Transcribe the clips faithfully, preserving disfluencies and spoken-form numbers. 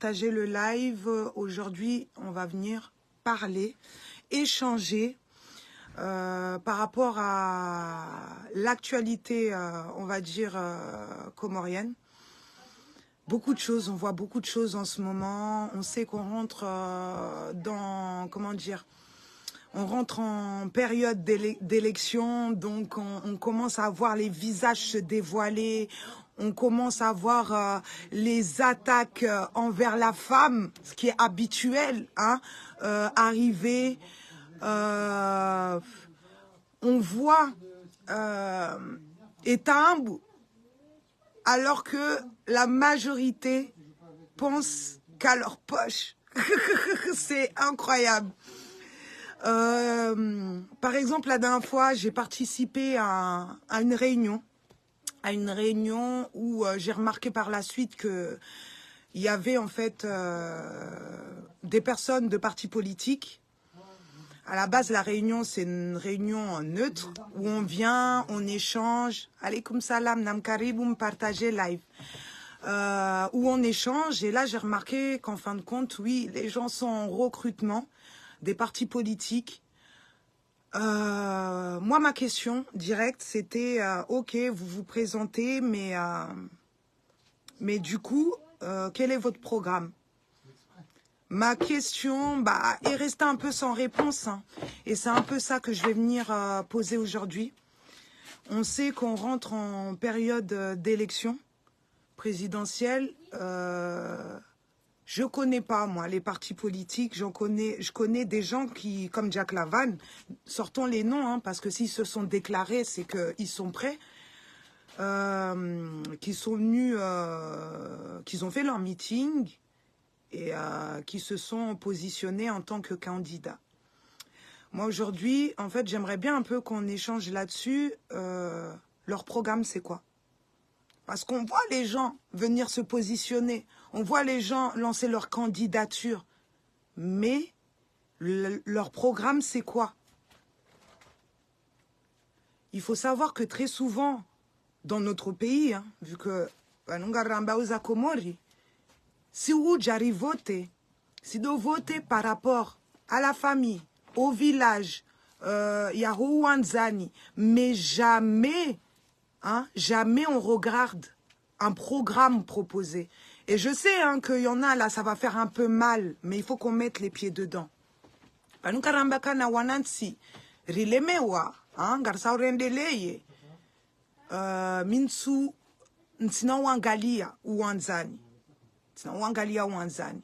partager le live. Aujourd'hui, on va venir parler, échanger euh, par rapport à l'actualité, euh, on va dire, euh, comorienne. Beaucoup de choses, on voit beaucoup de choses en ce moment. On sait qu'on rentre euh, dans, comment dire, on rentre en période d'élec- d'élection, donc on, on commence à voir les visages se dévoiler, on commence à voir euh, les attaques euh, envers la femme, ce qui est habituel, hein, euh, arriver. Euh, on voit euh, Etambu, alors que la majorité pense qu'à leur poche. C'est incroyable. Euh, par exemple, la dernière fois, j'ai participé à, à une réunion, à une réunion où euh, j'ai remarqué par la suite que il y avait en fait euh, des personnes de partis politiques. À la base, la réunion, c'est une réunion neutre où on vient, on échange. Alaykum salam, namkaribu, mpartager live. Euh, où on échange. Et là, j'ai remarqué qu'en fin de compte, oui, les gens sont en recrutement des partis politiques. Euh, moi, ma question directe, c'était, euh, ok, vous vous présentez, mais, euh, mais du coup, euh, quel est votre programme ? Ma question, bah, est restée un peu sans réponse, hein. Et c'est un peu ça que je vais venir euh, poser aujourd'hui. On sait qu'on rentre en période euh, d'élection présidentielle. Euh, je connais pas, moi, les partis politiques. J'en connais, je connais des gens qui, comme Jack Lavanne, sortons les noms, hein, parce que s'ils se sont déclarés, c'est qu'ils sont prêts, euh, qui sont venus, euh, qu'ils ont fait leur meeting et euh, qui se sont positionnés en tant que candidats. Moi, aujourd'hui, en fait, j'aimerais bien un peu qu'on échange là-dessus. Euh, leur programme, c'est quoi ? Parce qu'on voit les gens venir se positionner, on voit les gens lancer leur candidature, mais le- leur programme, c'est quoi ? Il faut savoir que très souvent, dans notre pays, hein, vu que pvanu ngarirambao za Komori, si udja rivote, si ndo vote par rapport à la famille, au village, euh, yaho wandzani, mais jamais, hein, jamais on regarde un programme proposé. Et je sais hein, qu'il y en a là, ça va faire un peu mal, mais il faut qu'on mette les pieds dedans. Pvanu ngaramba kana wanantsi rilemewa, hein, ngarisa urendeleye. Euh, mi ntsu, ntsina wangalia uwandzani. Ntsina wangalia uwandzani.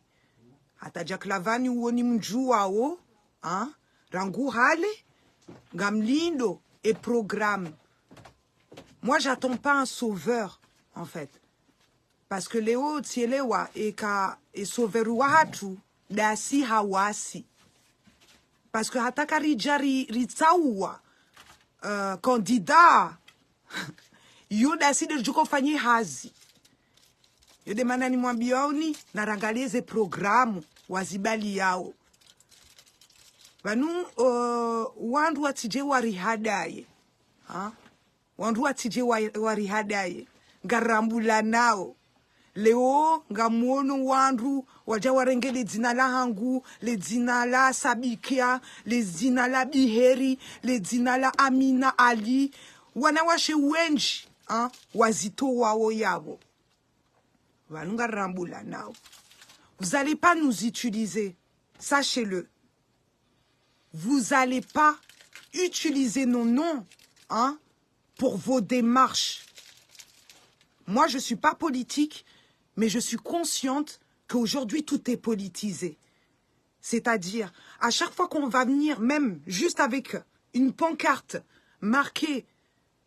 Hata Jack Lavanne uwo nimdjuwao, hein, rangu hale, ngamlindo e programme. Moi, j'attends pas un sauveur, en fait. Parce que leo tsielewa eka e sauveur wahatru ndasi hawasi. Parce que hata karidja ri- ritsaua euh, candidat, yo ndasi nde ridjo ufanya hazi. Yo nde mana nimwambiao ni narangalie ze programme wazibaliao. Pvanu euh, wandru watsidje warihadaye. Ha? Wandru watsidje wa- warihadaye. Ngarirambulanao. Leo ngamwono wandru wadja warenge le dzina lahangu, le dzina la Sabikia, le dzina la Biheri, le dzina la Amina Ali. Wanawashe wendji, hein, wazitowao yapvo. Pvanu ngarirambulanao. Vous allez pas nous utiliser. Sachez-le. Vous allez pas utiliser nos noms, hein, pour vos démarches. Moi, je suis pas politique, mais je suis consciente qu'aujourd'hui, tout est politisé. C'est-à-dire, à chaque fois qu'on va venir, même juste avec une pancarte marquée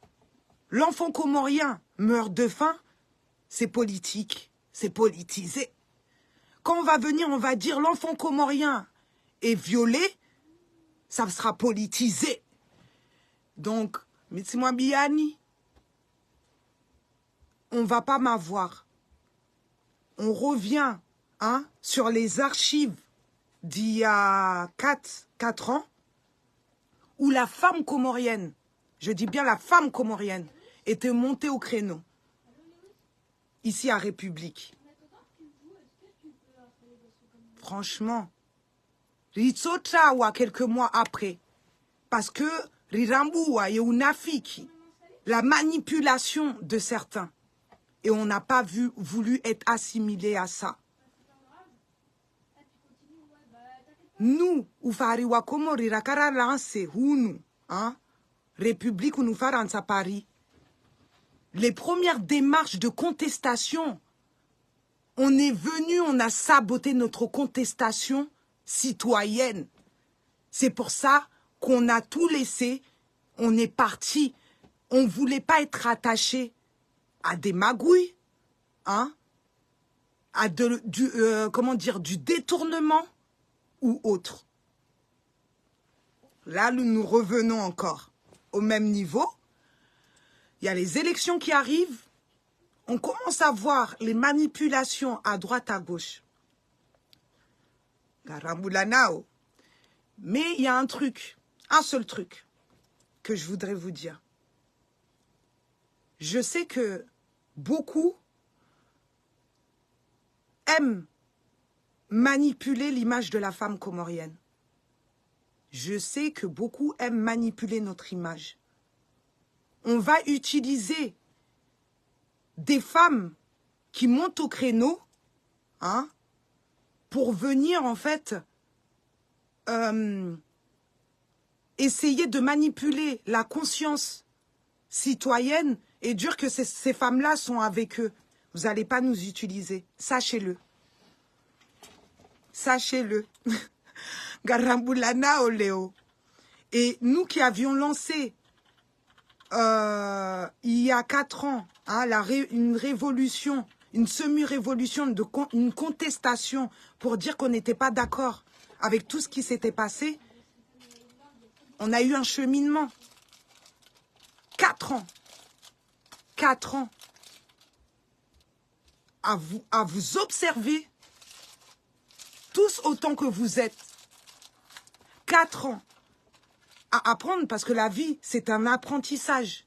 « L'enfant comorien meurt de faim », c'est politique, c'est politisé. Quand on va venir, on va dire « L'enfant comorien est violé », ça sera politisé. Donc, mi tsimwambiani, on va pas m'avoir. On revient, hein, sur les archives d'il y a quatre, quatre ans, où la femme comorienne, je dis bien la femme comorienne, était montée au créneau, ici à République. Franchement. Ritsotrawa quelques mois après. Parce que rirambua ye unafiki, la manipulation de certains. Et on n'a pas vu, voulu être assimilé à ça. Nous, ufahari wa Komori raka ralancer hunu, hein, République hunu Farantsa Paris. Les premières démarches de contestation, on est venu, on a saboté notre contestation citoyenne. C'est pour ça qu'on a tout laissé, on est parti. On voulait pas être attaché à des magouilles, hein, à de, du, euh, comment dire, du détournement ou autre. Là, nous, nous revenons encore au même niveau. Il y a les élections qui arrivent. On commence à voir les manipulations à droite, à gauche. Ngarambula nao. Mais il y a un truc, un seul truc que je voudrais vous dire. Je sais que beaucoup aiment manipuler l'image de la femme comorienne. Je sais que beaucoup aiment manipuler notre image. On va utiliser des femmes qui montent au créneau, hein, pour venir, en fait, euh, essayer de manipuler la conscience citoyenne et dire que ces, ces femmes-là sont avec eux. Vous n'allez pas nous utiliser. Sachez-le. Sachez-le. Ngarambula nao leo. Et nous qui avions lancé, euh, il y a quatre ans, hein, la ré-, une révolution, une semi-révolution, de con-, une contestation pour dire qu'on n'était pas d'accord avec tout ce qui s'était passé, on a eu un cheminement. Quatre ans. Quatre ans à vous, à vous observer tous autant que vous êtes. Quatre ans à apprendre, parce que la vie, c'est un apprentissage.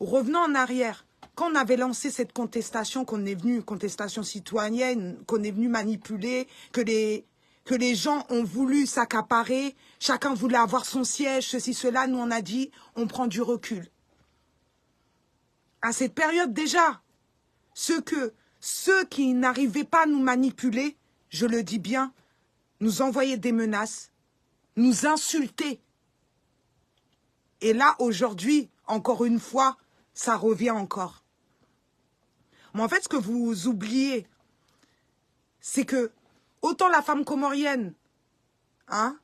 Revenons en arrière. Quand on avait lancé cette contestation, qu'on est venu, contestation citoyenne, qu'on est venu manipuler, que les, que les gens ont voulu s'accaparer, chacun voulait avoir son siège, ceci, cela, nous, on a dit, on prend du recul. À cette période déjà, ce que ceux qui n'arrivaient pas à nous manipuler, je le dis bien, nous envoyaient des menaces, nous insultaient. Et là, aujourd'hui, encore une fois, ça revient encore. Mais en fait, ce que vous oubliez, c'est que autant la femme comorienne, hein,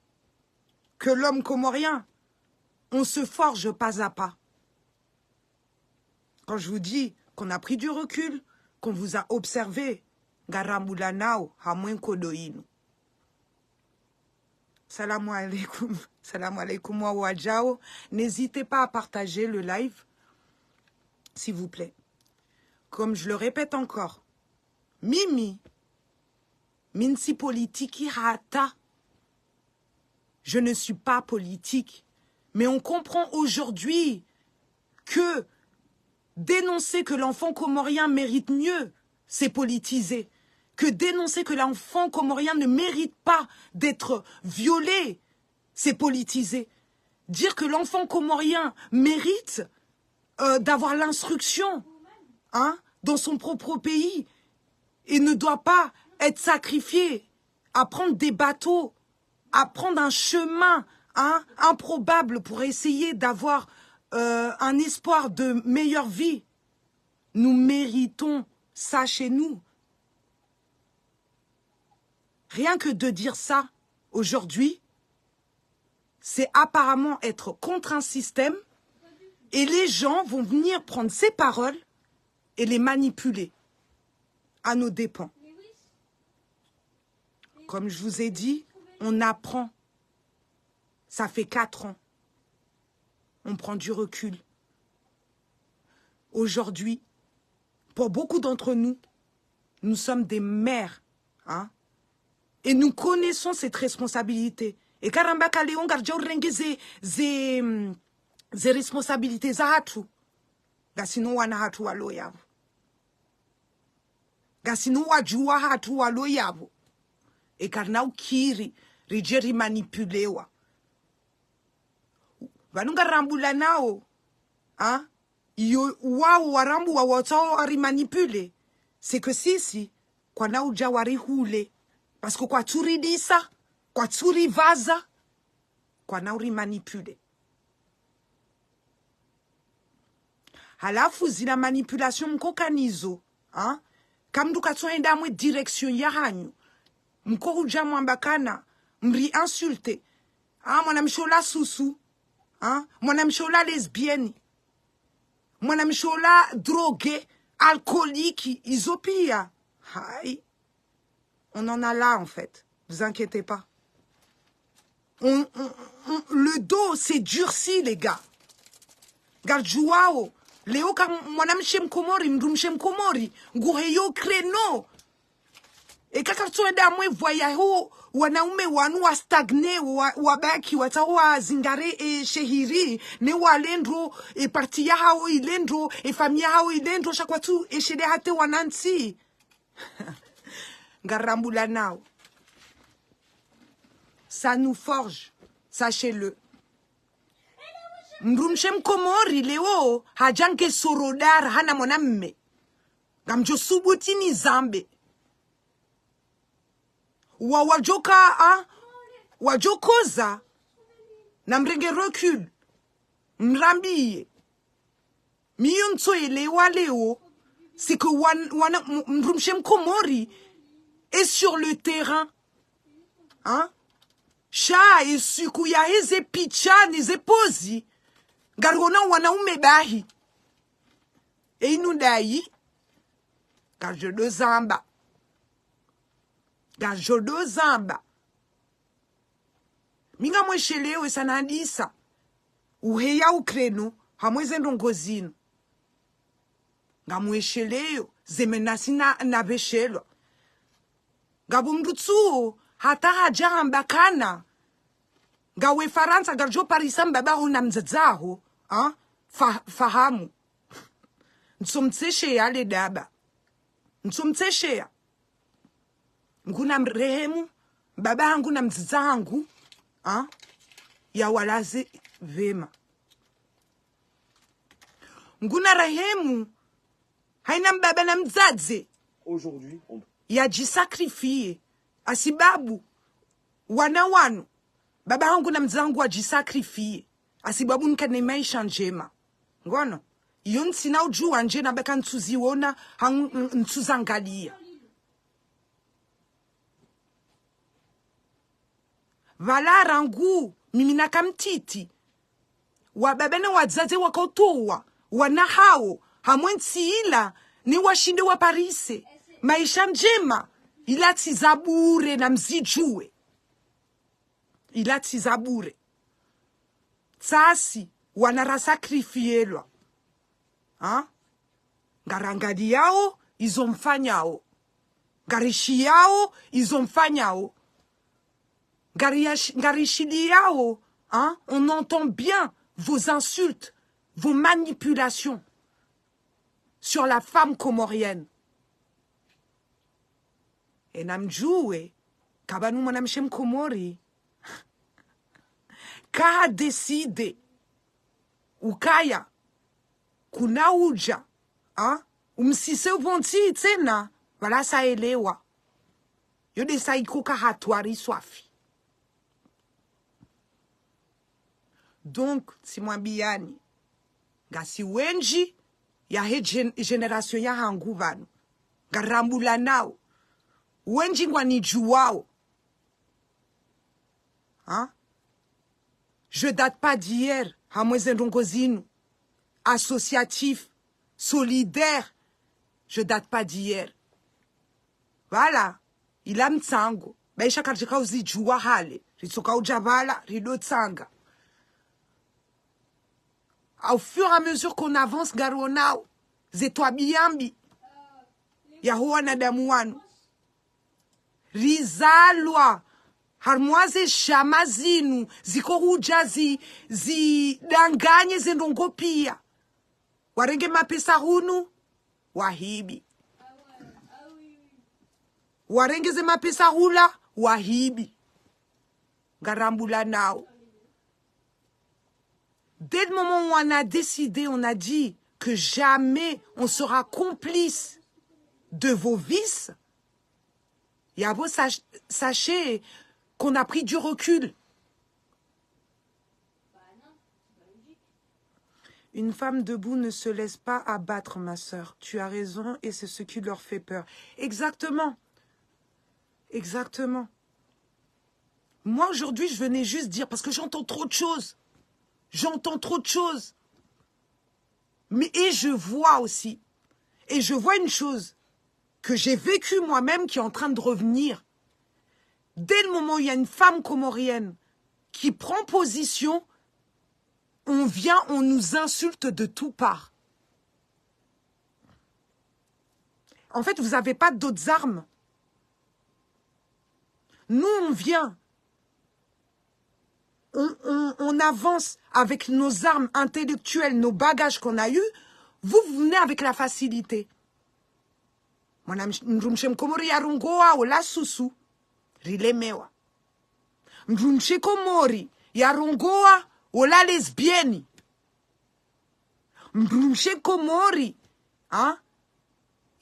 que l'homme comorien, on se forge pas à pas. Quand je vous dis qu'on a pris du recul, qu'on vous a observé, ngarambula nao, hamwe nkodo inu. Salam alaikum. Salam alaikum, wa wadjao. N'hésitez pas à partager le live, s'il vous plaît. Comme je le répète encore, mimi, mi ntsi politiki hata. Je ne suis pas politique. Mais on comprend aujourd'hui que dénoncer que l'enfant comorien mérite mieux, c'est politiser. Que dénoncer que l'enfant comorien ne mérite pas d'être violé, c'est politiser. Dire que l'enfant comorien mérite, euh, d'avoir l'instruction, hein, dans son propre pays et ne doit pas être sacrifié à prendre des bateaux, à prendre un chemin, hein, improbable pour essayer d'avoir, euh, un espoir de meilleure vie. Nous méritons ça chez nous. Rien que de dire ça aujourd'hui, c'est apparemment être contre un système et les gens vont venir prendre ces paroles et les manipuler à nos dépens. Comme je vous ai dit, on apprend. Ça fait quatre ans. On prend du recul. Aujourd'hui, pour beaucoup d'entre nous, nous sommes des mères, hein, et nous connaissons cette responsabilité. E karamba ka leo ngaridjo renge ze, ze, mm, ze responsabilité zahatru. Ngasina wana hatru walo yapvo. Ngasina wadjuwa hatru walo yapvo. Eka rina ukiri, ridje rimanipulewa. Pvanu ngarambulanao, ha? Iyo wao warambuwa watsaho warimanipule. C'est que sisi, kwana udja warihule. Parce que kwatsuridisa, kwatsuripvaza, kwana urimanipule. Halafu zila manipulation mkoka nizo, ha? Kamndru katsoenda mwe direction yahanyu. Mko hudja mwamba kana, mri insulter. Ha, mwanamshe ola susu. Ha? Mwanamshe ola lesbienne. Mwanamshe ola drogué, alcoolique, izo pia. Hayi. On en a là, en fait. Vous inquiétez pas. On, on, on, le dos s'est durci, les gars. Ngaridjuwao. Leo ka mwanamshe mkomori, mdrumshe mkomori, nguheyo créneau. Eka karitsoenda mwe voie yaho, wanaume wanu wa stagné, wa, wabaki, watsaho wazingare, e, shehiri, ne wale ndro, e, parti yahawo ile ndro, e, famille yahawo ile ndro, sha kwatsu, e, shele hata wanantsi. Ngarirambulanao. Ça nous forge, sachez-le. Mdrumshe mkomori leo hadja nge sorodara hana mwanamme. Ngamdjo subuti nizambe. Wa wadjoka, ha? Wadjokoza. Namrenge recul. Mrambiye. Mi iyo ntsoelewa leo, c'est que wan-, wana, m-, mdrumshe mkomori est sur le terrain. Hein? Sha, e siku yaheze picha neze pozi, ngariona wanaume bahi. E inu ndayi, ngaridjo zamba. Ngaridjo zamba. Mi ngamwesheleyo sanadisa. Uheya ukreno, hamwe ze ndrongo zinu. Ngamwesheleyo, ze menaces na, napveshelwa. Ngapvo mndru tsuwo, hata hadja hamba kana. Ngawe Farantsa, ngaridjo parisa mbaba ho na mdzadze ho, ha? Fa-, fahamu. Ntsomtsesheya le daba. Ntsomtsesheya. Mngu namrehemu, mbaba hangu na mdzadze hangu, ha? Yawalaze pvema. Mngu narehemu, hayina mbaba na mdzadze. Aujourd'hui, on yadjisakrifie, hasibabu, wana wanu, mbaba hangu na mdzadze hangu wadjisakrifie, hasibabu nikane maesha ndjema. Ngono, iyo ntsina udjuwa ndje na baka ntsuziwona, hang-, ntsuzangaliya. Pvala rangu, mimi naka mtiti. Wababa na wadzadze wakautowa, wana hawo, hamwe ntsi ila, ni washinde waparise. Maesha ndjema, ila tsi za bure na mzidjuwe. Ila tsi za bure. Tsasi, wana rasakrifielwa. Ha? Ngarangaliyao, izo mfanyao. Ngarishiyao, izo mfanyao. Ngariyash-, ngarishiliyao, hein? On entend bien vos insultes, vos manipulations sur la femme comorienne. Ena mdjuwe, kapvanu mwanamshe mkomori, ka décidé ukaya, kuna udja, ha? Umsise upvontsi tsena, pvala sa elewa. Yo nde sa iko ka hatwari swafi. Donc, tsimwambiyani, ngasi wendji yahe gen-, génération yahangu pvanu. Ngarambulanao. Wendji ngwanidjuwao. Hein? Je date pas d'hier, hamwe ze ndrongo zinu. Associatif, solidaire, je date pas d'hier. Pvala, ila mtsango, baisha karidjaka uzidjuwa hale, ritsoka udja pvala, rido tsanga. Au fur et à mesure qu'on avance, ngarionao, ze twabiya mbi, yaho wanadamu wanu. Rizalwa, harumwa ze shama zinu, ziko hudja zi, zidanganye ze ndrongo piya. Warenge mapesa hunu, wahibi. Warenge ze mapesa hula, wahibi. Ngarambulanao. Dès le moment où on a décidé, on a dit que jamais on sera complice de vos vices, yapvo, sach-, sachez qu'on a pris du recul. Une femme debout ne se laisse pas abattre, ma sœur. Tu as raison et c'est ce qui leur fait peur. Exactement. Exactement. Moi, aujourd'hui, je venais juste dire, parce que j'entends trop de choses. J'entends trop de choses. Mais, et je vois aussi. Et je vois une chose que j'ai vécue moi-même qui est en train de revenir. Dès le moment où il y a une femme comorienne qui prend position, on vient, on nous insulte de toutes parts. En fait, vous n'avez pas d'autres armes. Nous, on vient, on, on, on avance avec nos armes intellectuelles, nos bagages qu'on a eus. Vous, vous venez avec la facilité. Mwana msh-, mdrumshe mkomori yarongowa ola susu, rilemewa. Mdrumshe komori yarongowa ola lesbienne. Mdrumshe komori, hein,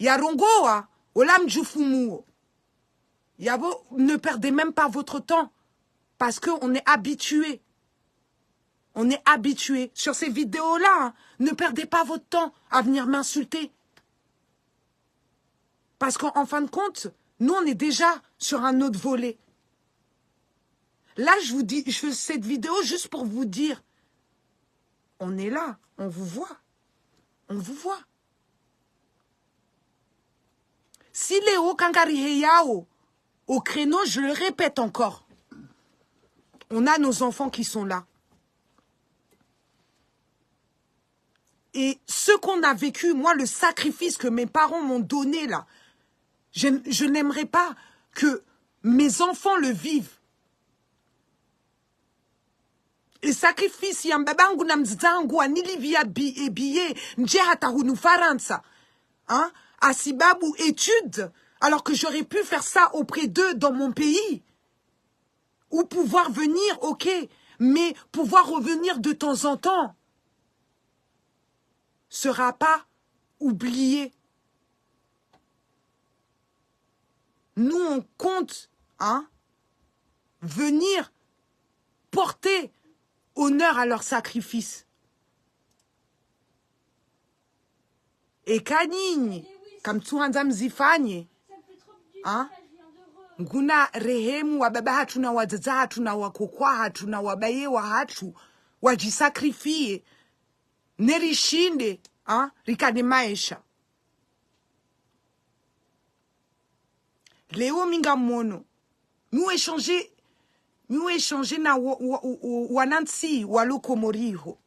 yarongowa ola mdjufumuo. Yapvo, ne perdez même pas votre temps. Parce que on est habitué. On est habitué. Sur ces vidéos-là, hein, ne perdez pas votre temps à venir m'insulter. Parce qu'en, en fin de compte, nous, on est déjà sur un autre volet. Là, je vous dis, je fais cette vidéo juste pour vous dire, on est là, on vous voit. On vous voit. Si leo kangariheyao au créneau, je le répète encore, on a nos enfants qui sont là. Et ce qu'on a vécu, moi, le sacrifice que mes parents m'ont donné là, je, je n'aimerais pas que mes enfants le vivent. E sacrifice ya mbaba hangu na mdzadze hangu wanilipviya bi-, e billet, ndje hata hunu Farantsa. Hein? Hasibabu études, alors que j'aurais pu faire ça auprès d'eux dans mon pays. Ou pouvoir venir, ok, mais pouvoir revenir de temps en temps sera pas oublié. Nous, on compte, hein, venir porter honneur à leur sacrifice. Eka nyinyi kamtsuhandza mzifanye, hein, nguna rehemu wababa hatru na wadzadze hatru na wakoko hatru na wabaye wahatru, wadjisacrifier, ne rishinde, hein, rikane maesha. Leo mi ngamwono. Mi wu échanger, mi wu échanger na wa, wa, wa, wa, wanantsi walo Komori ho.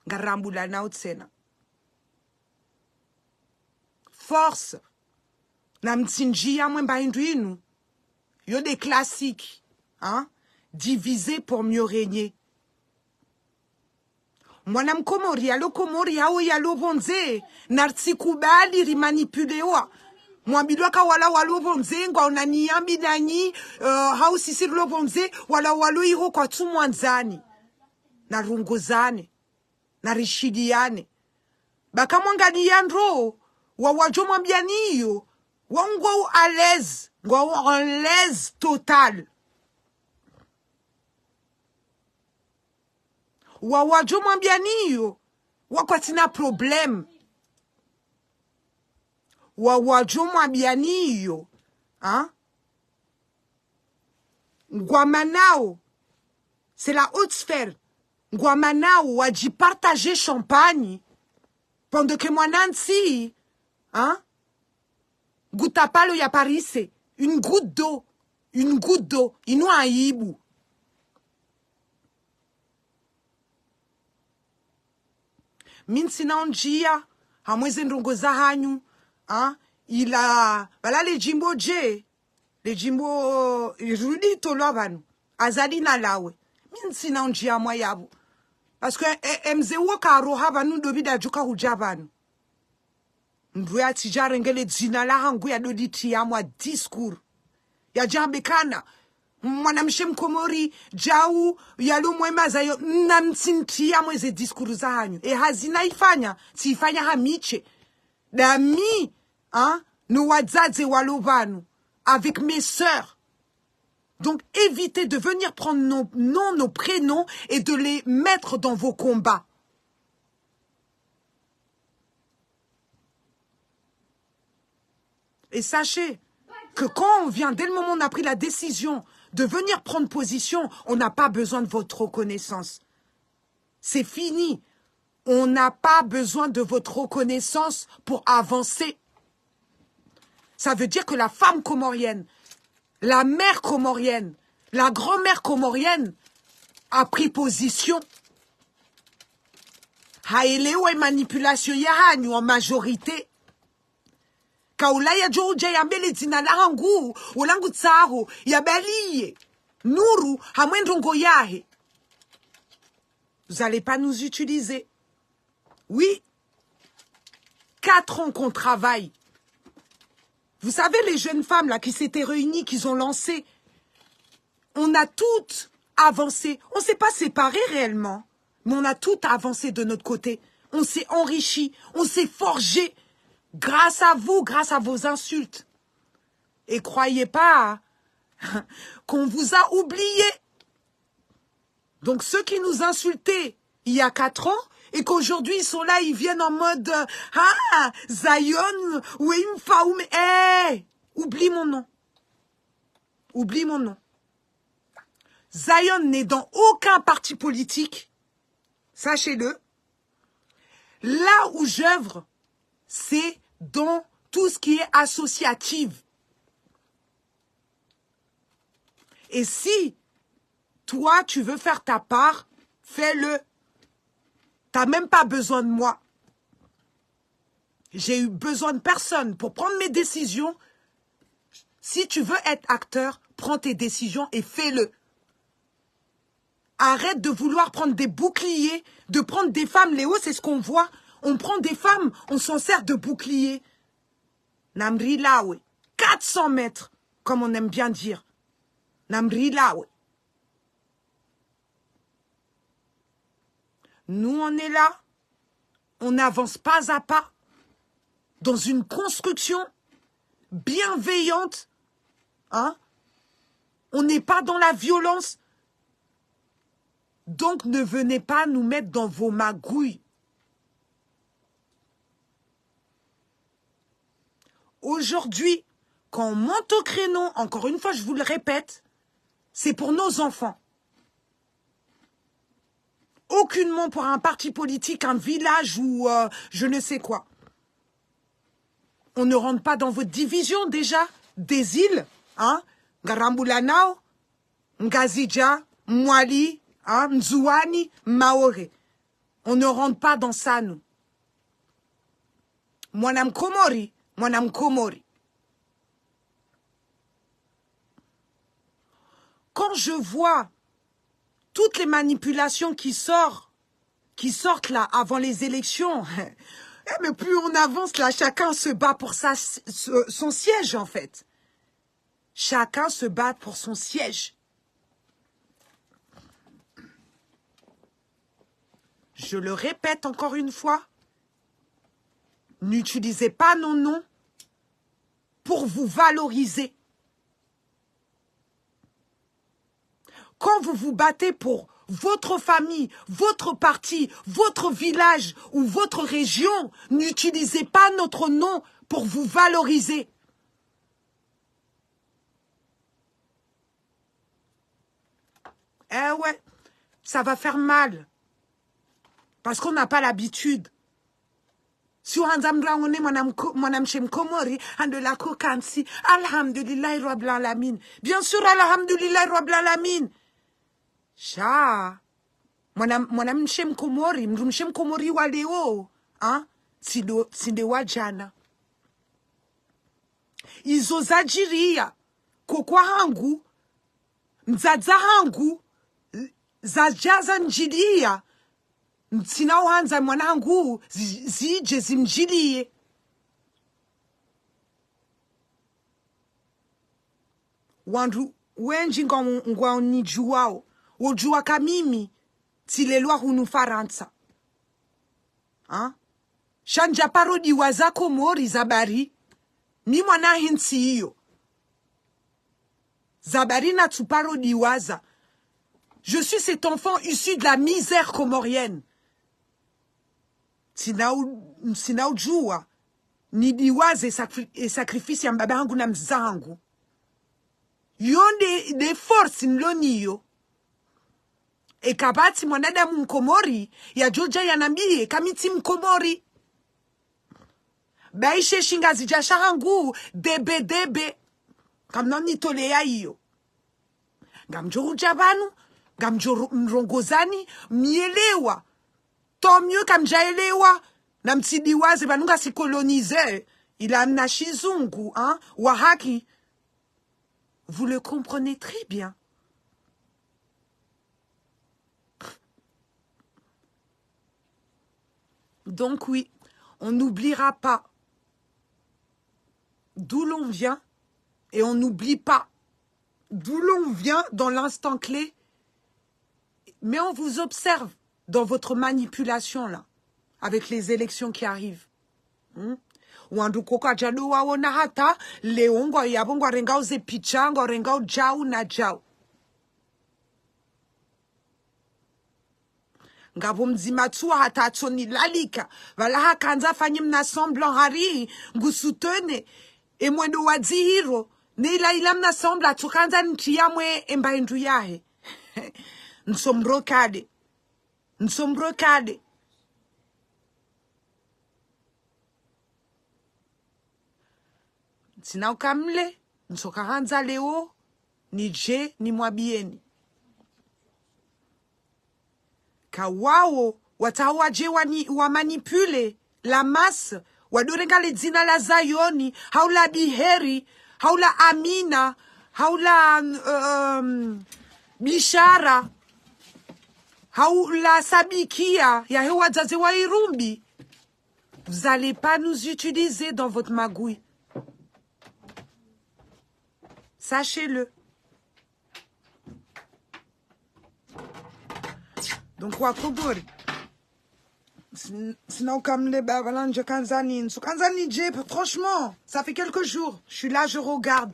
Ngarambulanao tsena. Force. Namtsindjiya mwemba hindru inu. Yo nde classique, hein? Diviser pour mieux régner. Mwana mkomori yalo Komori hau yalo pvondze, naritsikubali rimanipulewa. Mwambilwa ka wala walo pvondze ngwaonaniya mbi nanyi, eh, hau sisi rilo pvondze, wala walo iho kwatsumwandzani. Narongozane, narishiliyane. Ba kamwangaliya ndro, wa wadjo mwambiyani iyo, wa ngwao à l'aise, ngwao en l'aise totale. Wa wadjo mwambiyani iyo, wa kwatsina problème. Wa wadjo mwambiyani iyo, hein? Ngwamanao, c'est la haute sphère. Ngwamanao wadjipartager champagne, pendant que mwanantsi, hein, nguta palo ya parise, une goutte d'eau, une goutte d'eau, inu aibu. Mi ntsina undjiya hamwe ze ndrongo zahanyu, ah, ila pvala le djimbo dje, le djimbo, eh, rudi tolwa pvanu, Azali nalawe. Mi ntsina undjiya mwa yapvo. Parce que, eh, eh, mze wo karoha pvanu, ndo pvi ndadjo ka hudja pvanu. Mndru yatsidja renge le dzina lahangu yadolitriya mwa discours. Yadjambe kana mwanamshe mkomori djau yalo mwema zayo, na mtsintriya mwe ze discours zahanyu. E hazi nayifanya, tsiyifanya ha mi she. Dami, hein, no wadzadze walo pvanu, avec mes sœurs. Donc, évitez de venir prendre nos noms, nos prénoms et de les mettre dans vos combats. Et sachez que quand on vient, dès le moment où on a pris la décision de venir prendre position, on n'a pas besoin de votre reconnaissance. C'est fini. On n'a pas besoin de votre reconnaissance pour avancer. Ça veut dire que la femme comorienne, la mère comorienne, la grand-mère comorienne a pris position. Haelewa manipulation yahanyu en majorité. Kaula yadjo udja yambe le dzina lahangu, ola ngutsaho, yabaliye Nuru hamwe ndrongo yahe. Vous allez pas nous utiliser. Oui. Quatre ans qu'on travaille. Vous savez, les jeunes femmes là qui s'étaient réunies, qu'ils ont lancé, on a toutes avancé. On s'est pas séparées réellement, mais on a toutes avancé de notre côté. On s'est enrichi, on s'est forgé grâce à vous, grâce à vos insultes. Et croyez pas qu'on vous a oublié. Donc ceux qui nous insultaient il y a quatre ans et qu'aujourd'hui ils sont là, ils viennent en mode, euh, ah, Zion, oui, Mfaoum, eh, oublie mon nom. Oublie mon nom. Zion n'est dans aucun parti politique, sachez-le. Là où j'œuvre, c'est dans tout ce qui est associatif. Et si toi, tu veux faire ta part, fais-le. T'as même pas besoin de moi. J'ai eu besoin de personne pour prendre mes décisions. Si tu veux être acteur, prends tes décisions et fais-le. Arrête de vouloir prendre des boucliers, de prendre des femmes, Léo, c'est ce qu'on voit. On prend des femmes, on s'en sert de bouclier. Namrilawe. Quatre cents mètres, comme on aime bien dire. Namrilawe. Nous, on est là. On avance pas à pas dans une construction bienveillante. Hein ? On n'est pas dans la violence. Donc, ne venez pas nous mettre dans vos magouilles. Aujourd'hui, quand on monte au créneau, encore une fois, je vous le répète, c'est pour nos enfants. Aucunement pour un parti politique, un village ou, euh, je ne sais quoi. On ne rentre pas dans votre division déjà des îles, hein ? Ngarambulanao, Ngazidja, Mwali, hein, Ndzuwani, Maore. On ne rentre pas dans ça, nous. Mwana Mkomori, mwana Mkomori. Quand je vois toutes les manipulations qui sortent, qui sortent là avant les élections, eh, mais plus on avance là, chacun se bat pour sa, son siège en fait. Chacun se bat pour son siège. Je le répète encore une fois, n'utilisez pas nos noms pour vous valoriser. Quand vous vous battez pour votre famille, votre parti, votre village ou votre région, n'utilisez pas notre nom pour vous valoriser. Eh ouais, ça va faire mal. Parce qu'on n'a pas l'habitude. Si uhandza mndru aone mwana mko-, mwanamshe Mkomori, ande la kokantsi, Alhamdulillahi Rabbil Alamin. Bien sûr, Alhamdulillahi Rabbil Alamin. Sha. Mwana, mwanamshe Mkomori, mndrumshe Mkomori wa leo, ha ? Tsi ndo, tsi nde wa djana. Izo zadjiriya, kokwa hangu, mdzadze hangu, zadja zandjiliya, ntsina uhandza mwana hangu, zi-, zidje zimdjiliye. Wandru wendji ngwa, ngwanidjuwao, wodjuwa ka mimi tsilelwa hunu Farantsa. Ha? Sha ndjaparo diwaza Komori, zabari. Mi mwana he ntsi iyo. Zabari natsuparo diwaza. Je suis cet enfant issu de la misère comorienne. Tsina u-, tsina udjuwa nidiwaze sacri-, e sacrifice ya mbaba hangu na mdzadze hangu. Yo nde, nde force nilo nayo. Eka pvatsi mwanadamu Mkomori yadjodja yanambiye ka mi tsi Mkomori. Bahi she shingazidja shahangu, debe, debe. Kamna nitoleya iyo. Ngamdjo hudja pvanu, ngamdjo ru-, mrongozani, mielewa. Tant mieux kamdjaelewa, na mtsidiwaze pvanu ngasi colonisé, ila mna shizungu, hein, wa haki. Vous le comprenez très bien. Donc oui, on n'oubliera pas d'où l'on vient et on n'oublie pas d'où l'on vient dans l'instant clé. Mais on vous observe dans votre manipulation là, avec les élections qui arrivent. Hmm? Wandru koko adjado waona hata leo ngwayapvo ngwarengao ze picha, ngwarengao djau na djau. Ngapvo mdzima tsuwa hata atsonilalika. Pvala hakandza afanye mna semblant hari ngu soutenir e mwendo wa dzihiro. Ne ila ila mna semblant atsokandza nitsi yamwe emba endru yahe. Ntsomrokade. Ntsomrokade. Ntsina ukamle, ntsoka handza leo, nidje, nimwambiyeni. Ka wawo, watsaha wadje wani-, wa manipuler la masse, wadorenga le dzina la Zayoni, hau la Biheri, hau la Amina, hau la, euh, Bishara, hau la Sabikia, yahe wadzadze wa Irumbi. Vous allez pas nous utiliser dans votre magouille. Sachez-le. Donc, Wakomori. Sin-, sina ukamle ba-, pvala ndje kandzani, ntsu kandzani dje, franchement, ça fait quelques jours. Je suis là, je regarde.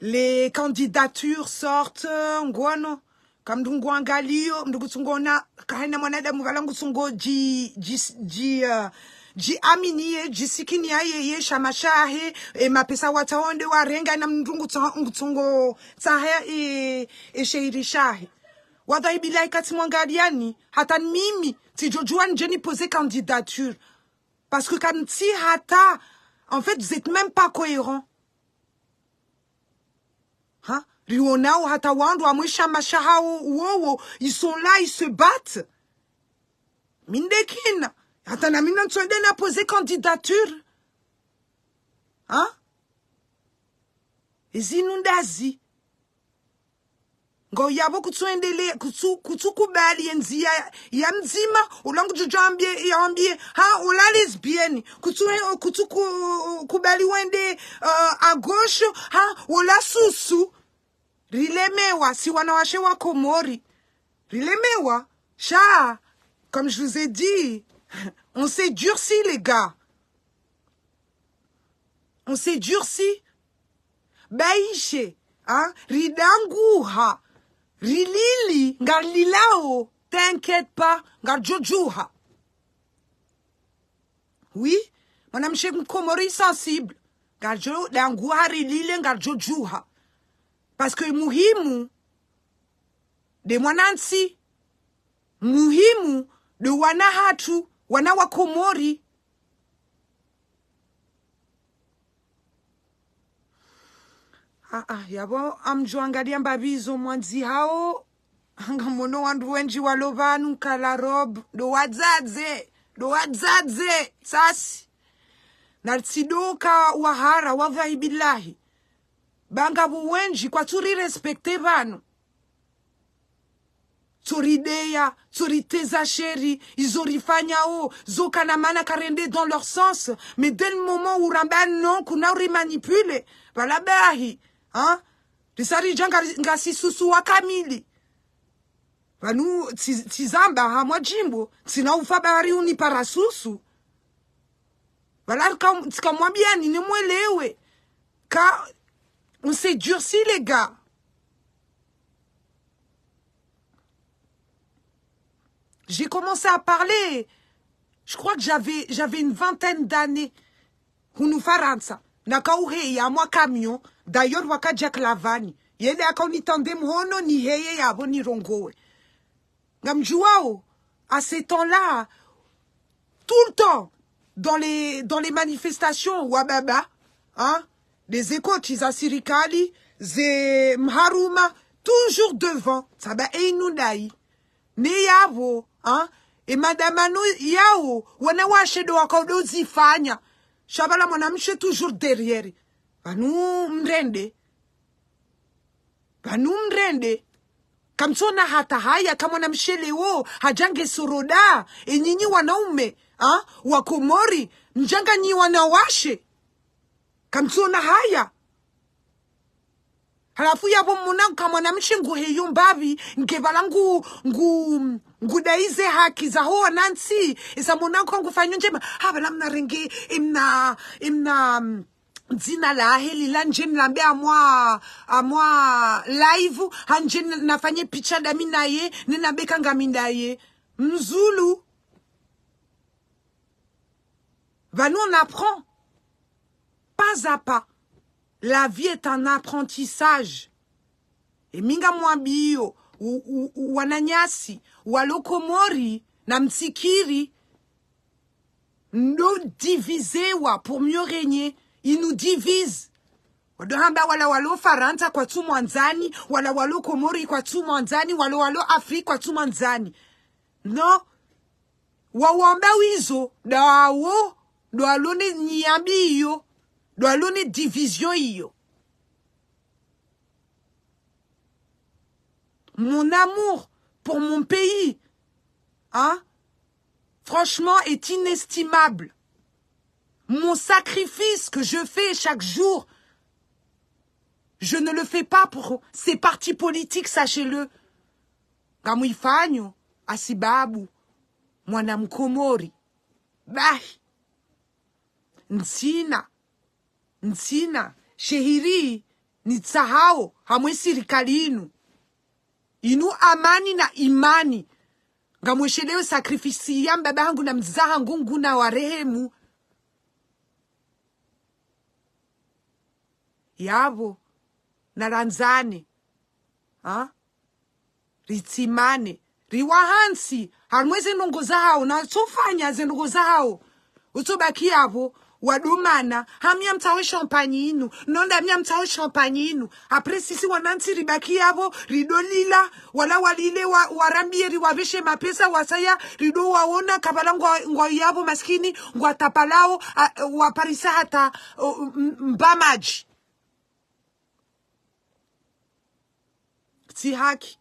Les candidatures sortent, euh, ngono. Ka mndru nguangaliyo, mndru kutsungona, kahena mwanadamu pvala ngutsungo dji-, dji-, dji-, uh, djiaminiye, djisikiniya yeye, shama shahe, e mapesa watsaho nde warenga na mndru ngutso-, ngutsungotsaha e, e shehiri shahe. Wadhahi bilahi katsi mwangaliyani, hata mimi, tsidjodjuwa ndje nipoze candidature. Parce que kamtsi hata, en fait, vous êtes même pas cohérent. Ha? Riwonao hata wandru wamwe shama shahawo wowo, ils sont là, ils se battent. Mi ndekina. Hata na mi nantsonde na poser candidature. Ha? Ezi nundazi. Ngo yapvo kutsuendele, kutsu-, kutsukubali ye ndziya ya, ya mdzima, ola ngudjodjo ambiye, ya ambiye, ha, ola lesbienne. Kutsu-, kutsuku-, kubali wende, euh, à gauche, ha, ola susu. Rilemewa, si wanawashe wa Komori. Rilemewa, sha, comme je vous ai dit, on s'est durci, les gars. On s'est durci. Baishe, hein, ridanguha, rilili, ngarililao, t'inquiète pas, ngaridjodjuha. Oui, mwanamshe Mkomori sensible, ngaridjodanguha, rilile, ngaridjodjuha. Parce que muhimu, nde mwanantsi, muhimu, nde wana hatru, wana wa Komori. Ah, ah, yapvo amdjoangaliya mbapvi zo mwandzihao, ngamono wandru wendji walo pvanu kala robe, ndo wadzadze, ndo wadzadze, sasi. Naritsidoka wahara, wadhahi bilahi. Ba ngapvo wendji kwatsu rirespecter pvanu. Tsorideya, tsoriteza sheri, izo rifanyao, zo kana mana karende dans leur sens. Mais dès le moment où ramba non, kuna uri manipuler, pvala bahi, hein? Risaridja nga, ngasisusu wa kamili. Pvanu tsi-, tsizamba hamwa djimbo, tsina ufa bari unipara susu. Pvala rika-, tsikamwambiani nimwelewe. Ka, on s'est durci, les gars. J'ai commencé à parler. Je crois que j'avais, j'avais une vingtaine d'années. Hunu Farantsa. Nakauheya mwa camion. D'ailleurs, wakadja klavani. Yele akaunitande mhono, niheye yapvo nirongowe. Ngamdjuwao, à ces temps-là, tout le temps, dans les, dans les manifestations, wababa, hein, les écoles, za sirikali, ze mharuma, toujours devant, tsamba einu ndayi. Ne yapvo, hein, e madamano yawo, wanawashe ndo wakaondo zifanya. Sha pvala mwanamshe toujours derrière. Pvanu mrende. Pvanu mrende. Kamtsona hata haya, ka mwanamshe leo hadja nge soroda, e nyinyi wanaume, ha? Wa Komori, mdjanga nyi wanawashe. Kamtsona haya. Halafu yapvo muna ka mwanamshe nguheyo mbapvi, nge pvala ngu, ngu, ngudaize haki zaho wanantsi, esa muna ka ngufanyo ndjema, ha pvala mna renge, emna, emna, mm, dzina lahe lila ndje nilambe amwa, amwa live, ha ndje nafanye picha ndami naye, nilambe ka ngami ndaye. Mzulu. Pvanu on apprend. Pas à pas. La vie est un apprentissage. Emi ngamwambiyo, u, u, u, wananyasi, walo Komori, na mtsikiri, ndo divisewa pour mieux régner. Ils nous divisent. Wado hamba wala walo Farantsa kwatsu mwandzani, wala walo Komori kwatsu mwandzani, wala walo Afrique kwatsu mwandzani. Non. Wawamba wizo, ndawo, ndo walo ne nyambi iyo, ndo walo ne division iyo. Mon amour pour mon pays, hein, franchement, est inestimable. Mon sacrifice que je fais chaque jour, je ne le fais pas pour ces partis politiques, sachez-le. Ngamwifanyo hasibabu mwana Mkomori. Bahi. Ntsina, ntsina shehiri nitsahao hamwe sirikali inu. Inu amani na imani. Ngamwesheleo sacrifice ya mbaba hangu na mdzadze hangu, Mngu nawarehemu. Yapvo, narandzane. Ha? Ritsimane. Riwahantsi. Harumwa ze ndrongo zahao. Natsofanya ze ndrongo zahao. Utsobaki yapvo, wadomana. Hamya mtsaho champagne inu. Nonda hamya mtsaho champagne inu. Après sisi wanantsi ribaki yapvo, ridolila. Wala walile wa, warambiye riwapveshe mapesa wasaya, ridowaona kapvala ngwa, ngwa yapvo maskini, ngwatapalao, a, waparisa hata, o, m, mba madji. Tsi haki.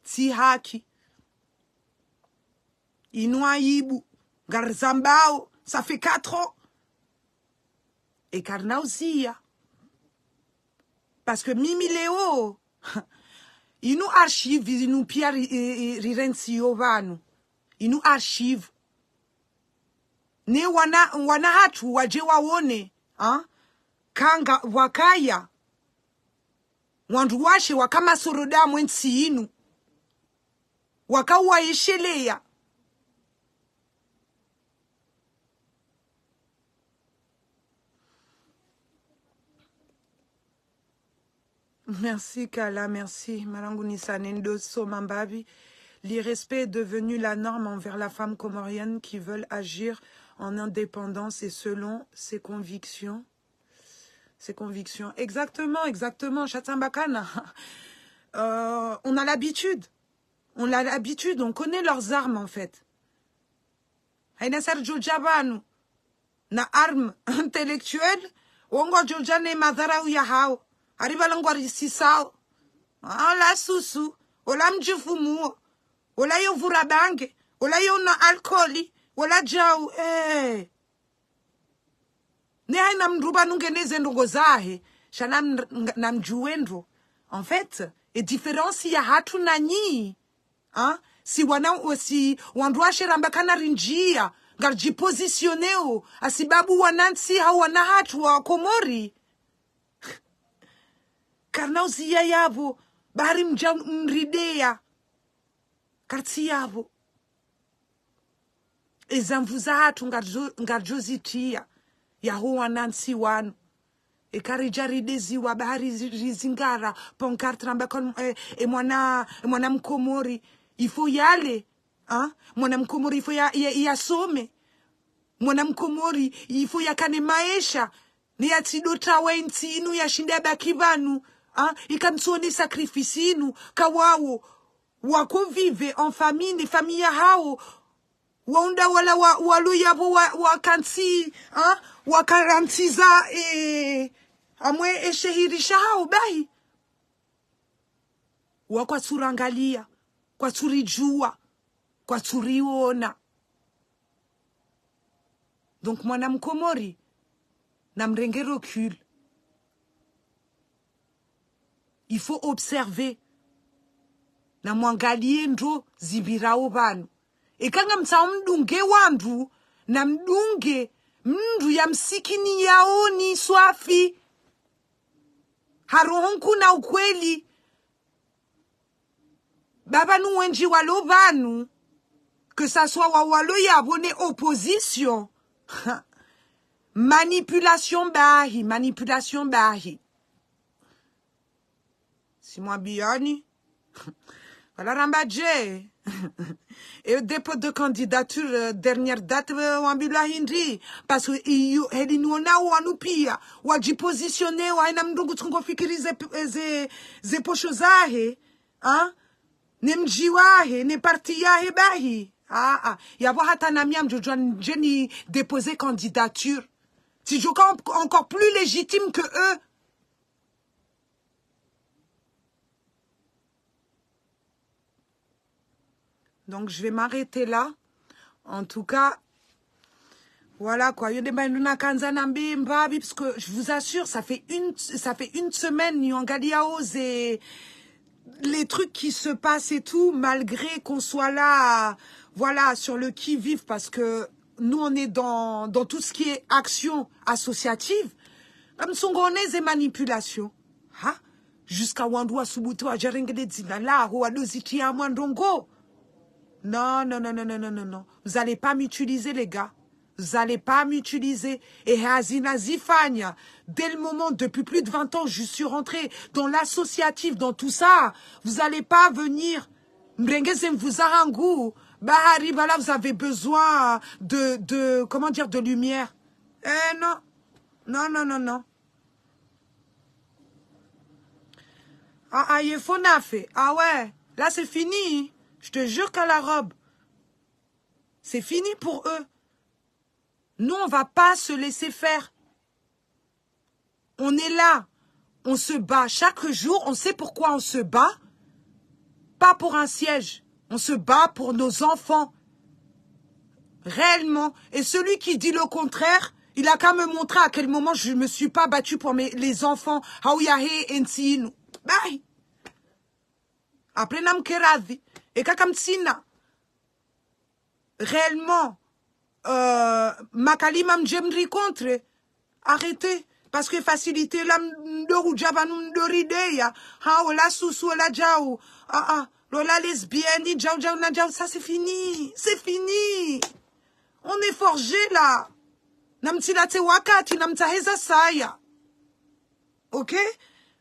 Tsi haki. Inu aibu. Ngarizambao. Ça fait quatre ans. E karina uziya. Parce que mimi leo, inu archive, inu pia ri, ri, ri, rirentsiyo pvanu. Inu archive. Ne wana, wana hatru wadje waone, ha? Ka nga wakaya. Wandru washe waka masoroda mwe ntsi inu. Waka wayesheleya. Merci, Kala, merci. Marangu Nisa Nendo Soma Mbavi. L'irrespect est devenu la norme envers la femme comorienne qui veut agir en indépendance et selon ses convictions. Ses convictions. Exactement, exactement. Sha tsamba kana. Euh, on a l'habitude. On a l'habitude, on connaît leurs armes, en fait. Haina sa ridjo dja pvanu na arme intellectuelle, wo ngwadjo dja ne madharau yahao. Hari pvala ngwarisisao. Ola susu, ola mdjifumu, ola yo vura bange, ola yo nwa alcool, ola djau, eh. Ne haina mndru pvanu ngena ze ndrongo zahe. Sha nam-, nga-, namdjuwe ndro. En fait, e différence yahatru nanyi, hein? Si wana, si wandruwashe ramba kana rindjiya, ngaridjipositioneo, hasibabu wanantsi hau wana hatru wa Komori. Karina uziya yapvo, bari mdja mrideya. Kartsi yapvo. Eza nvu zahatru ngaridjo-, ngaridjozitriya, yaho wanantsi wanu. Eka ridja rideziwa, bari zi-, rizingara, pancarte ramba kon-, eh, e mwana, e mwana Mkomori, il faut yale, hein? Mwana Mkomori, il faut ya, ya, yasome. Mwana Mkomori, il faut yakane maesha. Ne yatsidotsawa entsi inu yashinde yabaki pvanu, hein? Ika ntsone sacrifice inu, ka wawo, wako vivre en famille, ne famille yahawo, waunda wala wa, walo yapvo wa, wakantsi, hein? Wakarantsiza, eh, amwe eshehiri shahawo bahi. Wa kwatsurangaliya, kwatsuridjuwa, kwatsuriona. Donc, mwana Mkomori, namrenge recul. Il faut observer. Namwangaliye ndro zipvirao pvanu. Eka ngamtsaho mdunge wandru, namdunge mndru yamsikiniyaoni swafi. Ha roho nkuu na ukweli. Ba pvanu wendji walo pvanu, que ça soit wa walo yapvo ne opposition. Manipulation bahi, manipulation bahi. Tsimwambiyani. Wala ramba dje. E dépôt de candidature, euh, dernière date, euh, wambilwa hindri. Parce que iyo, heli niona wanu piya, wadjipositionner, wa ina mndru ngutsungo fikiri ze, ze, ze posho zahe, hein? Ne mdji wahe, ne parti yahe bahi. Ah, ah. Yapvo hata nami ngamdjodjuwa ndje ni déposer candidature. Tsidjoka en-, encore plus légitime que eux. Donc, je vais m'arrêter là. En tout cas, voilà quoi. Yo nde mba inu nakandza nambe mbapvi, parce que je vous assure, ça fait une, ça fait une semaine, yo angaliyao ze, les trucs qui se passent et tout, malgré qu'on soit là, voilà, sur le qui-vive, parce que nous, on est dans, dans tout ce qui est action associative. Ngamtsungo one ze manipulation. Ha? Jusqu'à wandru wasubutu wadjarenge le dzina laho, wadozitriya mwa ndrongo. Non, non, non, non. Vous allez pas m'utiliser, les gars. Vous allez pas m'utiliser. Et hazi nazifanya. Dès le moment, depuis plus de vingt ans, je suis rentrée dans l'associatif, dans tout ça. Vous allez pas venir mrenge ze nvu zahangu. Bahari, voilà, vous avez besoin de, de, comment dire, de lumière. Eh non. Non, non, non, non. Ah, ah, il faut nafe. Ah ouais, là c'est fini. Je te jure qu'à la robe, c'est fini pour eux. Nous, on va pas se laisser faire. On est là. On se bat chaque jour. On sait pourquoi on se bat. Pas pour un siège. On se bat pour nos enfants. Réellement. Et celui qui dit le contraire, il a qu'à me montrer à quel moment je me suis pas battue pour mes, les enfants. Hau yahe entsi inu. Bye. Après, namke radhi. Eka kamtsina réellement, euh, makalima mdje mri contre, arrêtez. Parce que facilité la mdo hudja pvanu mdo rideya. Ha, ola susu, ola djau. Ah, ah. Lola lesbienne, djau, djau, na djau. Ça, c'est fini. C'est fini. On est forgé là. Namtsi latse wakati, namtsahe za saya. Ok?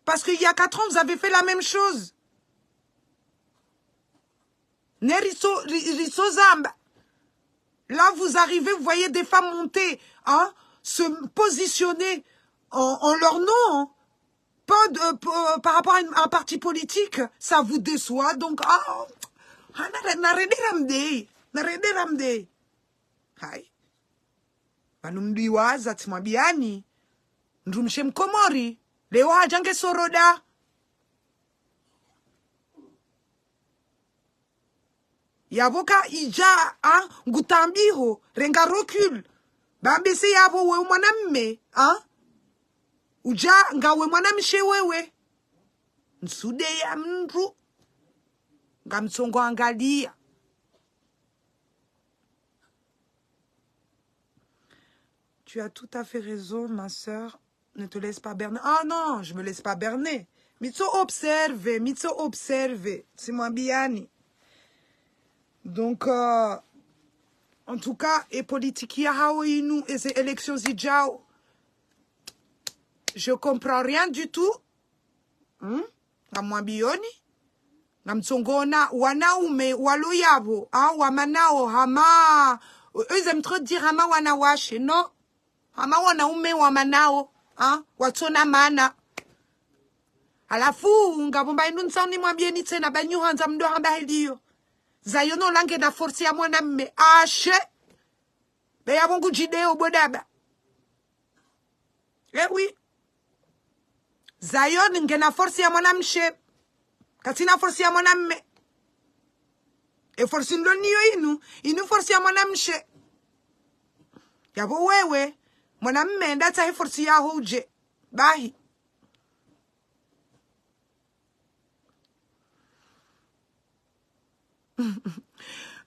Parce qu'il y a quatre ans, vous avez fait la même chose. Ne ritso, ri-, ritso zamba. Là, vous arrivez, vous voyez des femmes monter, hein, se positionner en, en leur nom, hein. Pas de, euh, p-, euh, par rapport à une, un parti politique, ça vous déçoit. Donc, ah, ah, nare-, narende ramde, narende ramde. Hai. Pvanu mdiwaza tsimwambiyani. Ndrumshe Mkomori. Leo hadja nge soroda. Yapvo ka idja, ah, ngutambiho, renga recul. Bambese yapvo we mwanamme, ah? Udja ngawe mwanamshe wewe. Ntsudeya mndru. Ngamtsongo angalia. Tu as tout à fait raison, ma sœur. Ne te laisse pas berner. Ah non, je me laisse pas berner. Mitso observe, mitso observe. Tsimwambiani. Donc, euh, en tout cas, e politique ya hawo inu, e ze élections zidjao, je comprends rien du tout. Hmm? Ngamwambiyoni. Ngamtsongo ona wanaume walo yapvo, ah, wamanao hama, eux aiment trop dire hama wanawashe, non? Hama wanaume wamanao, ah, watsona mana. Halafu, ngapvo mba inu ntsaho nimwambiyeni tsena, ba nyi handza mdo hamba heliyo. Zayo no lange na force ya mwanamme, ashe. Be yapvo ngudjideyo bodaba. Eh oui. Zayo ngena force ya mwanamshe. Katsina force ya mwanamme. E force nilo niyo inu, inu force ya mwanamshe. Yapvo wewe, mwanamme, ndatsahe force yaho udje. Bahi.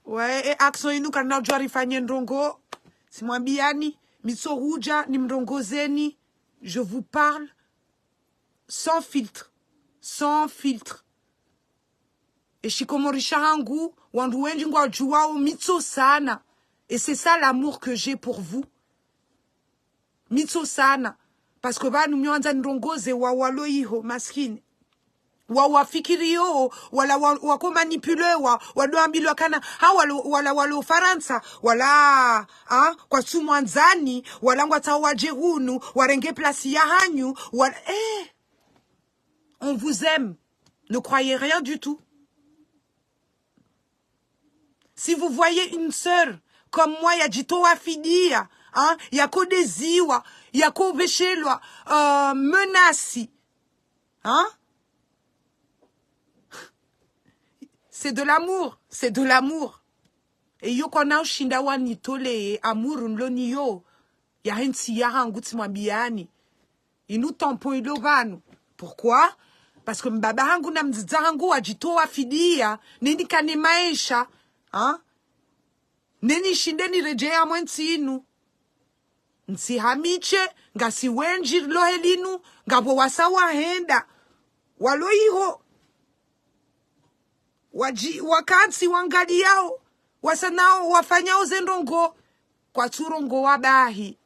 Ouais, e action inu kana udjua rifanye ndrongo. Tsimwambiani, mitso hudja, nimrongozeni. Je vous parle sans filtre. Sans filtre. E shikomori shahangu, wandru wendji ngwadjuwao, mitso sana. Et c'est ça l'amour que j'ai pour vous. Mitso sana. Parce que pvanu mi wandza nirongoze wa walo iho, maskini. Wa wafikiriyo, wala wa, wako manipulewa, wado ambilwa kana, ha walo, wala walo Farantsa, wala, ha, kwatsu mwandzani, wala ngwatsaho wadje hunu, warenge place ya hanyu, wala, eh, on vous aime. Ne croyez rien du tout. Si vous voyez une sœur comme moi, yadjitowa fidiya, hein, yakodeziwa, yakopveshelwa, euh, menace, hein? C'est de l'amour, c'est de l'amour. Et yo kwana ushinda wanitoleye amour nilo niyo, yahe ntsi yahangu tsimwambiani. Inu tampon ilo pvanu. Pourquoi? Parce que mbaba hangu na mdzadze hangu wadjitowa fidiya, neni kane maesha, hein? Neni shinde niredjeya mwe ntsi inu. Ntsi hamiche, ngasi wendji lohe linu, ngapvo wasa wahenda. Walo iho. Wadji, wakantsi wangaliyao. Wasa nao wafanyao ze ndrongo. Kwatsu rongowa bahi.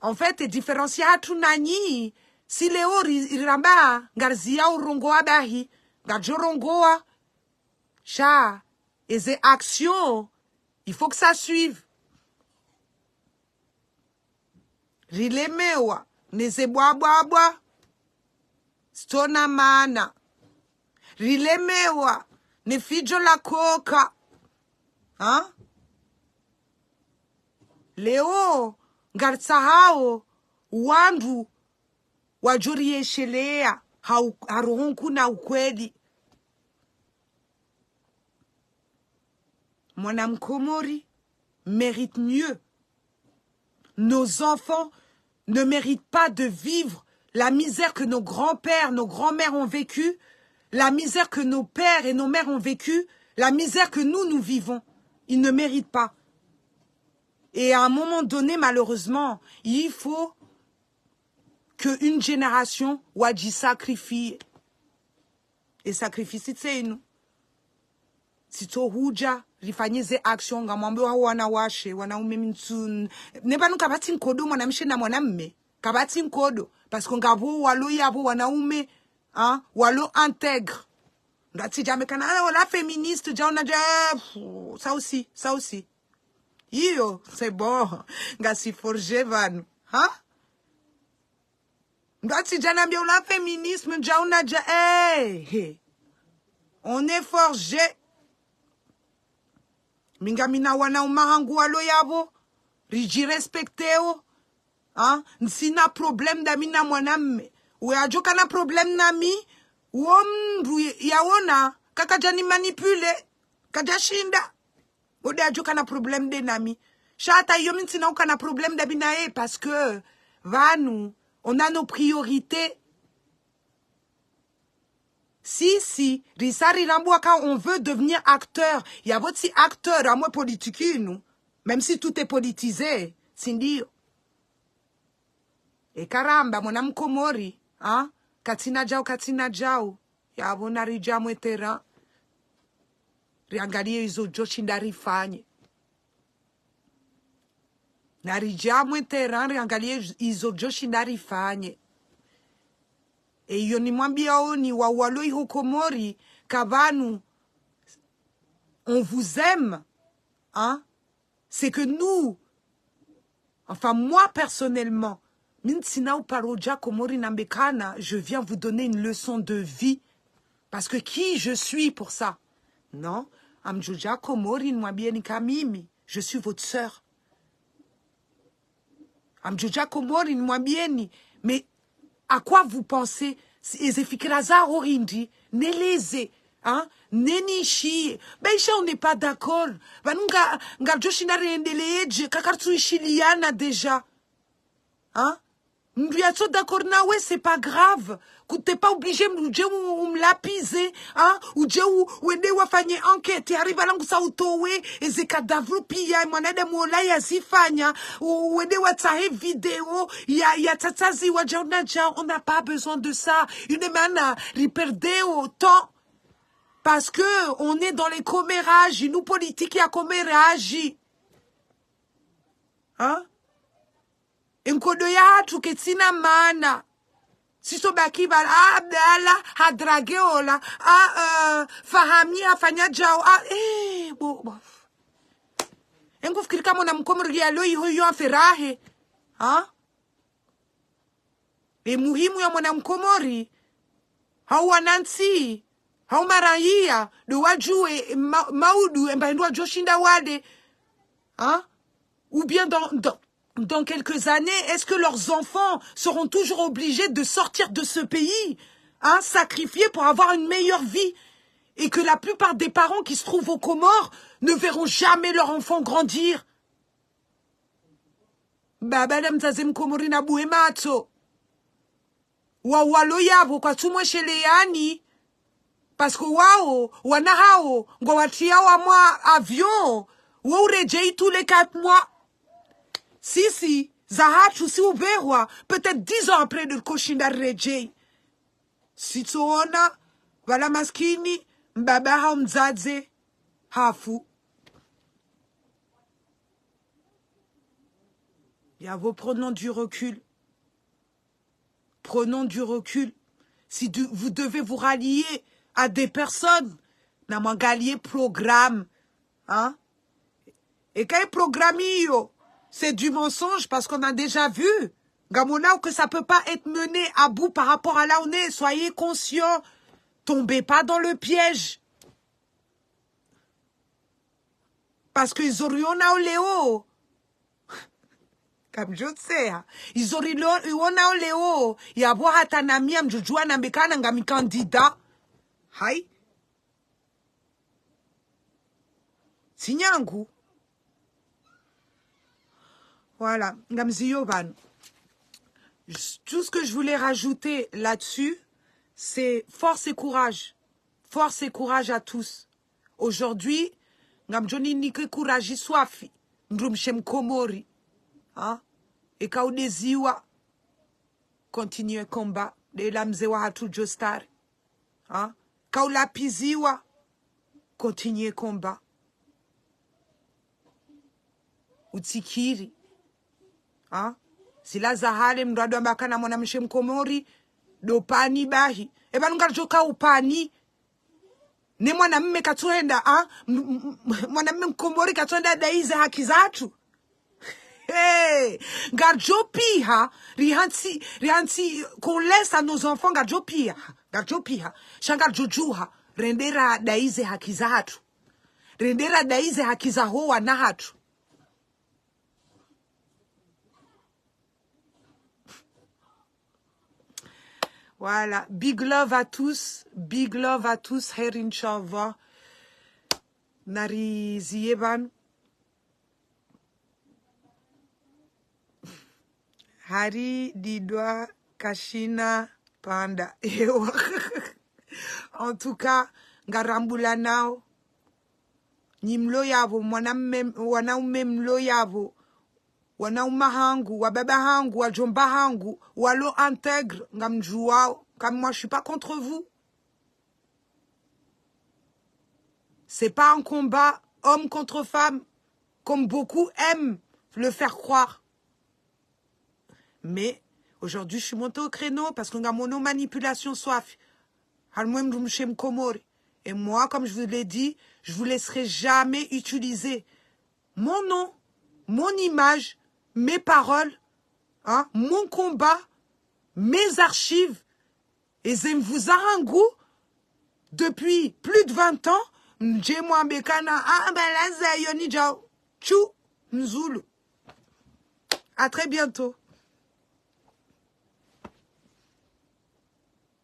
En fait, différence yahatru nanyi, si leo ri, riramba, ngariziyao rongowa bahi, ngaridjo rongowa, sha, eze action, il faut que ça suive. Rilemewa, neze bwabwabwa, zitsona mana. Rilemewa, ne fidjo la koka. Ha? Leo, ngaritsahao, wandru, wadjo riyesheleya, ha u, ha roho nkuu na ukweli. Mwana Mkomori mérite mieux. Nos enfants ne méritent pas de vivre la misère que nos grands-pères, nos grands-mères ont vécue, la misère que nos pères et nos mères ont vécue, la misère que nous, nous vivons. Ils ne méritent pas. Et à un moment donné, malheureusement, il faut que une génération wadji sacrifie. E sacrifice tse inu. Tsitso hudja, rifanye ze action, ngamwambe wa wanawashe, wanaume mintsun. Ne pvanu kapvatsi nkodo mwanamshe na mwanamme. Kapvatsi nkodo. Parce que ngapvo walo yapvo wanaume, hein, walo intègre. Ngatsi djamekana, ah, wala féministe, djaona dja, pff, ça aussi, ça aussi. Iyo, c'est bon. Ngasi forger pvanu. Hein? Ngatsi djanambia ula féminisme, djaona dja, eh, he. On est forgé. Mi ngamina wanaume hangu walo yapvo, ridjirespecteo. Hein? Ntsina problème dami na mwanamme. We adjo kana problème nami, wo mndru yaona, kakadja ni manipuler, kadja shinda. Ode adjo kana problème de nami. Sha hata iyo mi ntsina ukana problème dami naye, parce que pvanu, On a nos priorités. Si, si, risa rirambwa ka on veut devenir acteur. Yapvo tsi acteur, amwe politique inu. Même si tout est politisé, tsi ndiyo. E karamba, mwana mkomori, ha? Katsina djau, katsina djau. Yapvo naridje amwe terrain. Riangalie izo djoshinda rifanye. Naridje amwe terrain, riangalie izo djoshinda rifanye. E iyo nimwambiao nyi walo iho Komori, ka pvanu, on vous aime, hein? C'est que nous, enfin, moi, personnellement, mi ntsina uparo dja Komori nambe kana, je viens vous donner une leçon de vie. Parce que qui je suis pour ça? Non, ngamdjo dja Komori nimwambieni ka mimi, je suis votre sœur. Ngamdjo dja Komori nimwambieni, mais à quoi vous pensez? Si, eze fikira zaho hindri, neleze, hein? Nenishiye. Baisha, on n'est pas d'accord. Pvanu nga, ngaridjoshinda riendelee dje, ka karitsu ishiliana déjà. Hein? Mndru yatso d'accord nawe, c'est pas grave. Kutsi, t'es pas obligé mndru udje u-, umlapize, hein? Udje u-, wende wafanye enquête, hari pvala ngusa utowe, eze cadavre pia, mwanadamu ola yazifanya, u-, wende watsahe video, ya, yatsatsaziwa djau na djau, on n'a pas besoin de ça. Inu mana riperde o temps. Parce que on est dans les commérages, inu politique ya commérages. Hein? Enkodo yahatru kaitsina maana. Sisi tso baki pvala, ah, Abdallah, ha dragué ola, ah, euh, Fahami, hafanya djau, ah, eh, bo, bo. Engu fikiri ka mwana mkomori yalo iho yo affaire yahe. Hein? E muhimu ya mwana mkomori, hau wanantsi, hau maraiya, ndo wadjuwe ma-, maudu, emba hindru wadjoshinda wade. Hein? Ou bien dans, dans, dans quelques années, est-ce que leurs enfants seront toujours obligés de sortir de ce pays, hein, sacrifiés pour avoir une meilleure vie? Et que la plupart des parents qui se trouvent aux Comores ne verront jamais leur enfant grandir. Baba na mdzadze mkomori nabuwe matso. Wa walo yapvo kwatsumwesheleyani. Parce que wao, wana hao, ngwawatriyao amwa avion, wo uredjei tous les quatre mois. Sisi, zahatru si upvehwa, peut-être dix ans après ndo rikoshinda riredjei. Sitsoona, pvala maskini, mbaba hau mdzadze, hafu. Yapvo, prenons du recul. Prenons du recul. Si de-, vous devez vous rallier à des personnes, namwangalie programme, hein? Et quand il programme, c'est du mensonge parce qu'on a déjà vu. Ngamwonao que ça peut pas être mené à bout par rapport à là où on est. Soyez conscients. Tombez pas dans le piège. Parce que izo rionao leo. Kamdjotseha. Izo rionao leo. Yapvo hata nami ngamdjodjuwa nambe kana ngami candidat. Hayi. Tsi nyangu. Voilà, ngamziyo pvanu. Tout ce que je voulais rajouter là-dessus, c'est force et courage. Force et courage à tous. Aujourd'hui, ngamdjoninika courage swafi, mdrumshe mkomori. Hein? Eka udeziwa, continue combat. Ndela mze wahatru Joe Star. Hein? Ka ulapiziwa, continue combat. Utsikiri. Hein? Zila za hale mndru ado amba kana mwanamshe mkomori, ndo pani bahi. Eba nunga djo ka upani. Ne mwanamme katsuhenda, ah, m-, m-, m-, mwanamme mkomori katsuhenda adaize haki zahatru. Hey, ngaridjo piha, rihantsi, rihantsi, qu'on laisse à nos enfants, ngaridjo piha, ngaridjo piha. Sha ngaridjo djuha, rende radaize haki zahatru. Rende radaize haki zaho wana hatru. Voilà, big love à tous, big love à tous, heri inshallah. Nariziye pvanu. Hari didwa kashina panda. Ewa. En tout cas, ngarambulanao. Nyi mlo yapvo, mwanamme, wanaume mlo yapvo. Wanaume hangu, wababa hangu, wadjomba hangu, walo intègre, ngamdjuwao. Comme moi, je suis pas contre vous. C'est pas un combat homme contre femme, comme beaucoup aiment le faire croire. Mais aujourd'hui, je suis montée au créneau parce que ngamono manipulation swafi. Harumwa mdrumshe mkomori. Et moi, comme je vous l'ai dit, je vous laisserai jamais utiliser mon nom, mon image, mes paroles, hein, mon combat, mes archives, et zemvu zahangu depuis plus de vingt ans, mdje mwambe kana, ah, balaza yoni djao. Tchou, mzulu. À très bientôt.